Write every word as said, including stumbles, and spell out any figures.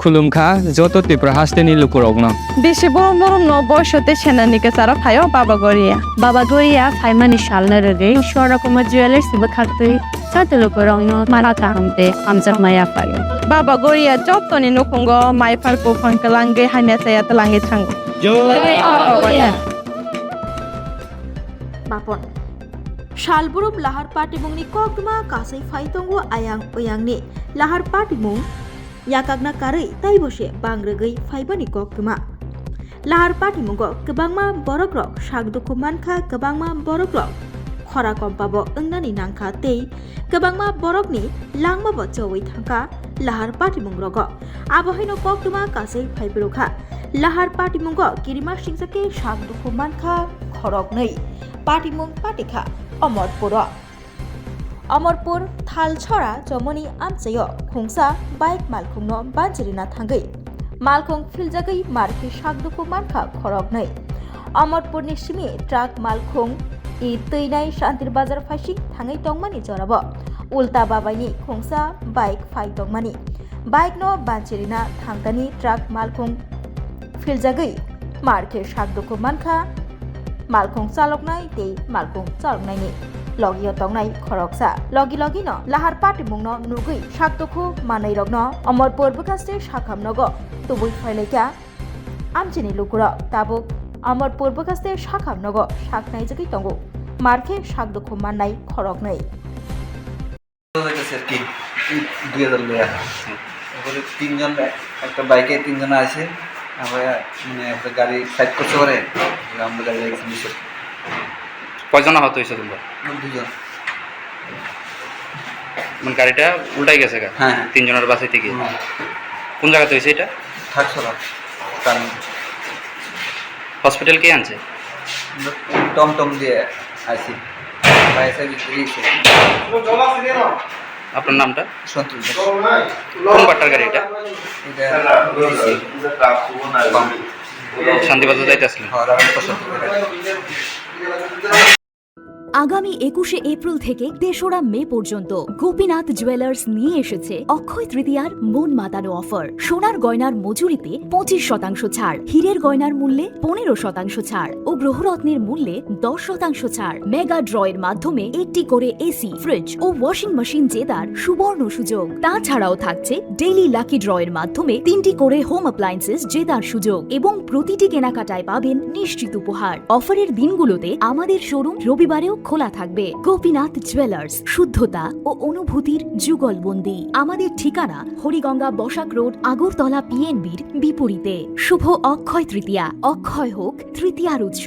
Khulumkha joto Tripura hasteni lukurokno. Bisi borom borom no boiso tei senani kwcharo phaio Baba Goria. Baba Goria phaimani salno rwgwi Swarna Kumar Jewellers ni bwkhaktwi joto lukurokno mara kaham tei hamjakma yaphaio. Baba Goria jotoni nukhungo maipar buphang kwlangwi hamya chaya twlangwi thango. Bapon. Salburum lahar patimungni koktwma kasai phai tongo ayang oyangni. Lahar patimung yakakna karwi taibo se bangrwgwi phaibani koktwma. Lahar patimungo kwbangma borokrok sak dukhu mankha, kwbangma borokrok khora kompabo wngnani nangkha tei kwbangma borokni langmabo chowi thangkha lahar patimungrogo. Abo haino koktwma kasai phaibrwkha. Lahar patimungo kirima singsa khe sak dukhu mankha khoroknwi. Patimung patikha Omorpuro. Omorpur Thalchora chomoni amchaio khungsa bike malkhungno banchirina thangwi malkhung philjagwi markhe sak dukhu mankha khoroknwi. Omorpurni simi truck malkhung i twinai Shantir Bazar phaising thangwi tongmani jorabo ulta babaini khungsa bike phai tongmani. Bike no banchirina thangtani truck malkhung philjagwi markhe sak dukhu mankha malkhung chaloknai tei malkhung chaloknaini logio tongnai khoroksa. Logi logino lahar patimungno nugwi sak dukhu manwirokno Omorpur bwkhaste sakham nogo tubui phailaikha. Amchini lukurok tabuk Omorpur bwkhaste sakham nogo sak naijagwi tongo, markhe sak dukhu mannai khoroknwi. হয়েছে আর কি, দুই হাজার লয়া। তারপরে তিনজন, একটা বাইকে তিনজন আছে, আমরা মানে একটা গাড়ি সাইড করতে পারে, আমরা গাড়ি রেখেছি নিচে। কয়জন আহত হয়েছে তোমরা? আমরা দুজন। মানে গাড়িটা উল্টাই গেছে গা? হ্যাঁ, হ্যাঁ। তিনজনের বাসাইতে গিয়ে। হুম। কোন জায়গাতে হয়েছে এটা? ঠাকছড়া, কারণ হসপিটাল কে আনছে? টমটম দিয়ে আইছি। বাইসে বিক্রি হয়েছে। আপনার নামটা? সন্তোষ দাস। কোন বাট্টার গাড়ি এটা? এটা ডিসি। শান্তিবাজার যাইতে আসলেন? হ্যাঁ, রামপ্রসাদ। আগামী একুশে এপ্রিল থেকে তেসরা মে পর্যন্ত গোপীনাথ জুয়েলার্স নিয়ে এসেছে অক্ষয় তৃতীয়ার মন মাতানো অফার। সোনার গয়নার মজুরিতে পঁচিশ শতাংশ ছাড়, হীরের গয়নার মূল্যে পনেরো শতাংশ ছাড় ও গ্রহরত্নের মূল্যে দশ শতাংশ ছাড়। মেগা ড্রয়ের মাধ্যমে একটি করে এসি, ফ্রিজ ও ওয়াশিং মেশিন জেতার সুবর্ণ সুযোগ। তাছাড়াও থাকছে ডেইলি লাকি ড্রয়ের মাধ্যমে তিনটি করে হোম অ্যাপ্লায়েন্সেস জেতার সুযোগ এবং প্রতিটি কেনাকাটায় পাবেন নিশ্চিত উপহার। অফারের দিনগুলোতে আমাদের শোরুম রবিবারেও খোলা থাকবে। গোপীনাথ জুয়েলার্স, শুদ্ধতা ও অনুভূতির যুগলবন্দি। আমাদের ঠিকানা হরিগঙ্গা বসাক রোড, আগরতলা পিএনবির বিপরীতে। শুভ অক্ষয় তৃতীয়া, অক্ষয় হোক তৃতীয়ার উৎসব।